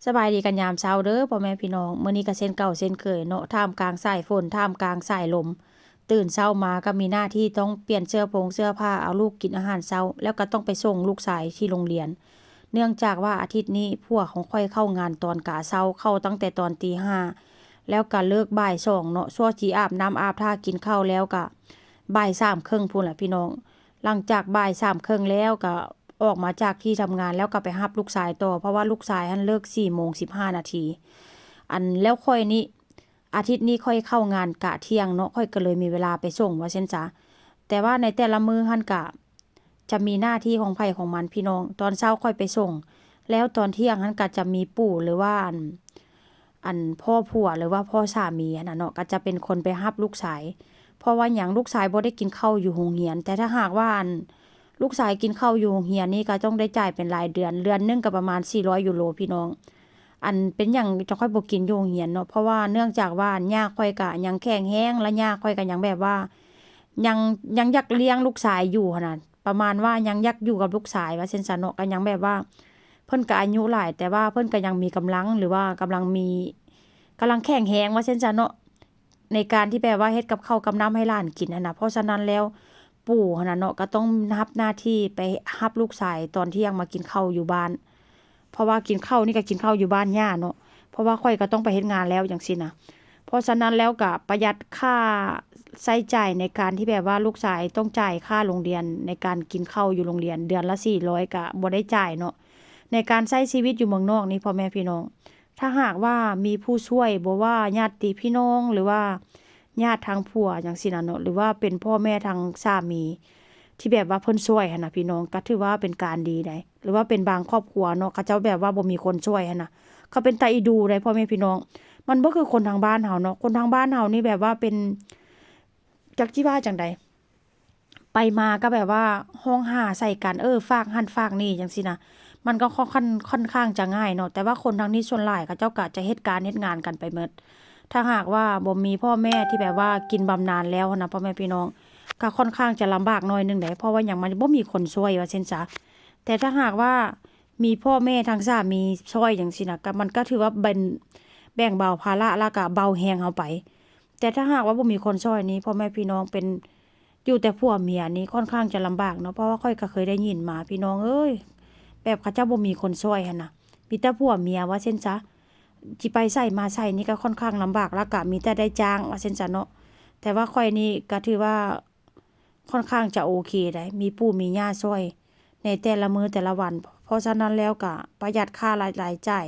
ສະບາຍດີກັນຍາມເຊົ້າເດີພໍ່ແມ່ພີ່ນ້ອງ. ມື້ນີ້ກໍເຊັ່ນເກົ່າເຊັ່ນເຄີຍເນາະ, ທ່າມກາງສາຍຝົນ ທ່າມກາງສາຍລົມ, ຕື່ນເຊົ້າມາກໍມີໜ້າທີ່ຕ້ອງປ່ຽນເສື້ອໂພງເສື້ອຜ້າ, ເອົາລູກກິນອາຫານເຊົ້າ ແລ້ວກໍຕ້ອງໄປສົ່ງລູກຊາຍທີ່ໂຮງຮຽນ. ເນື່ອງຈາກວ່າອາທິດນີ້ຜົວຂອງຂ້ອຍເຂົ້າງານຕອນກາເຊົ້າ, ເຂົ້າຕັ້ງແຕ່ຕອນຕີຫ້າ ແລ້ວກໍເລີກບ່າຍສອງເນາະ, ຊົ່ວຊິອາບນ້ຳອາບທ່າ ກິນເຂົ້າແລ້ວກໍບ່າຍສາມເຄິ່ງພຸ້ນລະພີ່ນ້ອງ. ຫຼັງຈາກບ່າຍສາມເຄິ່ງແລ້ວກໍອອກມາຈາກທີ່ທຳງານ ແລ້ວກໍໄປຮັບລູກຊາຍຕໍ່ ເພາະວ່າລູກຊາຍຫັ້ນເລີກສີ່ໂມງສິບຫ້ານາທີ. ອັນ ແລ້ວຂ້ອຍນີ້ ອາທິດນີ້ຂ້ອຍເຂົ້າງານກະທ່ຽງເນາະ, ຂ້ອຍກໍເລີຍມີເວລາໄປສົ່ງວ່າຊັ້ນຊະ. ແຕ່ວ່າໃນແຕ່ລະມື້ຫັ້ນກະຈະມີໜ້າທີ່ຂອງໃຜຂອງມັນພີ່ນ້ອງ. ຕອນເຊົ້າຂ້ອຍໄປສົ່ງ, ແລ້ວຕອນທ່ຽງຫັ້ນກະຈະມີປູ່ ຫຼືວ່າອັນ ອັນພໍ່ຜົວ ຫຼືວ່າພໍ່ສາມີຫັ້ນນະເນາະ ກໍຈະເປັນຄົນໄປຮັບລູກຊາຍ. ເພາະວ່າຫຍັງ? ລູກຊາຍບໍ່ໄດ້ກິນເຂົ້າຢູ່ໂຮງຮຽນ. ແຕ່ຖ້າຫາກວ່າ ອັນ ລູກຊາຍກິນເຂົ້າຢູ່ໂຮງຮຽນນີ້ ກໍຕ້ອງໄດ້ຈ່າຍເປັນລາຍເດືອນ, ເດືອນໜຶ່ງກໍປະມານສີ່ຮ້ອຍຢູໂຣພີ່ນ້ອງ. ອັນ ເປັນຫຍັງຈະຂ້ອຍບໍ່ກິນຢູ່ໂຮງຮຽນເນາະ? ເພາະວ່າເນື່ອງຈາກວ່າ ອັນ ຍ່າຂ້ອຍກໍຍັງແຂງແຮງ ແລະ ຍ່າຂ້ອຍກໍຍັງແບບວ່າ ຍັງ ຍັງຢາກລ້ຽງລູກຊາຍຢູ່ຫັ້ນນະ. ປະມານວ່າຍັງຢາກຢູ່ກັບລູກຊາຍວ່າຊັ້ນຊະເນາະ, ກໍຍັງແບບວ່າ ເພິ່ນກໍອາຍຸຫຼາຍ ແຕ່ວ່າເພິ່ນກໍຍັງມີກຳລັງ ຫຼືວ່າກຳລັງມີ ກຳລັງແຂງແຮງວ່າຊັ້ນຊະເນາະ ໃນການທີ່ແບບວ່າເຮັດກັບເຂົ້າກັບນ້ຳໃຫ້ຫຼານກິນຫັ້ນນະ. ເພາະສະນັ້ນແລ້ວ ປູ່ຫັ້ນນະເນາະ ກໍຕ້ອງຮັບໜ້າທີ່ໄປຮັບລູກຊາຍຕອນທ່ຽງມາກິນເຂົ້າຢູ່ບ້ານ. ເພາະວ່າກິນເຂົ້ານີ້ກໍກິນເຂົ້າຢູ່ບ້ານຍ່າເນາະ, ເພາະວ່າຂ້ອຍກໍຕ້ອງໄປເຮັດງານແລ້ວຈັ່ງຊີ້ນະ. ເພາະສະນັ້ນແລ້ວກໍປະຢັດຄ່າໃຊ້ຈ່າຍໃນການທີ່ແບບວ່າລູກຊາຍຕ້ອງຈ່າຍຄ່າໂຮງຮຽນ ໃນການກິນເຂົ້າຢູ່ໂຮງຮຽນ ເດືອນລະສີ່ຮ້ອຍກໍບໍ່ໄດ້ຈ່າຍເນາະ. ໃນການໃຊ້ຊີວິດຢູ່ເມືອງນອກນີ້ ພໍ່ແມ່ພີ່ນ້ອງ ຖ້າຫາກວ່າມີຜູ້ຊ່ວຍ ບໍ່ວ່າຍາດຕິພີ່ນ້ອງ ຫຼືວ່າຍາດທາງຜົວຈັ່ງຊີ້ນະເນາະ ຫຼືວ່າເປັນພໍ່ແມ່ທາງສາມີ ທີ່ແບບວ່າເພິ່ນຊ່ວຍຫັ້ນນະພີ່ນ້ອງ ກໍຖືວ່າເປັນການດີໃດ໋. ຫຼືວ່າເປັນບາງຄອບຄົວເນາະ ເຂົາເຈົ້າແບບວ່າບໍ່ມີຄົນຊ່ວຍຫັ້ນນະ ເຂົາເປັນຕາອີດູໃດ໋ ພໍ່ແມ່ພີ່ນ້ອງ. ມັນບໍ່ຄືຄົນທາງບ້ານເຮົາເນາະ, ຄົນທາງບ້ານເຮົານີ້ແບບວ່າເປັນ ຈັກຊິວ່າຈັ່ງໃດ ໄປມາກໍແບບວ່າຮ້ອງຫາໃສ່ກັນ ເອີ ຝາກຫັ້ນຝາກນີ້ຈັ່ງຊີ້ນະ, ມັນກໍຄ່ອນ ຄ່ອນຂ້າງຈະງ່າຍເນາະ. ແຕ່ວ່າຄົນທາງນີ້ສ່ວນຫຼາຍເຂົາເຈົ້າກໍຈະເຮັດການເຮັດງານກັນໄປໝົດ. ຖ້າຫາກວ່າບໍ່ມີພໍ່ແມ່ທີ່ແບບວ່າກິນບຳນານແລ້ວຫັ້ນນະ ພໍ່ແມ່ພີ່ນ້ອງ ກໍຄ່ອນຂ້າງຈະລຳບາກໜ້ອຍໜຶ່ງໃດ໋ ເພາະວ່າຫຍັງ ມັນບໍ່ມີຄົນຊ່ວຍວ່າຊັ້ນຊະ. ແຕ່ຖ້າຫາກວ່າມີພໍ່ແມ່ທາງສາມີຊ່ອຍຈັ່ງຊີ້ນະ ກໍ ມັນກໍຖືວ່າເປັນ ແບ່ງເບົາພາລະ ແລ້ວກໍເບົາແຮງເຮົາໄປ. ແຕ່ຖ້າຫາກວ່າບໍ່ມີຄົນຊ່ອຍນີ້ ພໍ່ແມ່ພີ່ນ້ອງ ເປັນຢູ່ແຕ່ຜົວເມຍນີ້ ຄ່ອນຂ້າງຈະລຳບາກເນາະ, ເພາະວ່າຂ້ອຍກໍເຄີຍໄດ້ຍິນມາ ພີ່ນ້ອງເອີຍ ແບບເຂົາເຈົ້າບໍ່ມີຄົນຊ່ອຍຫັ້ນນະ ມີແຕ່ຜົວເມຍວ່າຊັ້ນຊະ. ຊິໄປໃສມາໃສນີ້ກໍຄ່ອນຂ້າງລຳບາກ ແລ້ວກໍມີແຕ່ໄດ້ຈ້າງວ່າຊັ້ນຊະເນາະ. ແຕ່ວ່າຂ້ອຍນີ້ກໍຖືວ່າຄ່ອນຂ້າງຈະໂອເຄໄດ໋ ມີປູ່ມີຍ່າຊ່ອຍໃນແຕ່ລະມື້ແຕ່ລະວັນ. ເພາະສະນັ້ນແລ້ວກໍປະຢັດຄ່າລາຍ ລາຍຈ່າຍ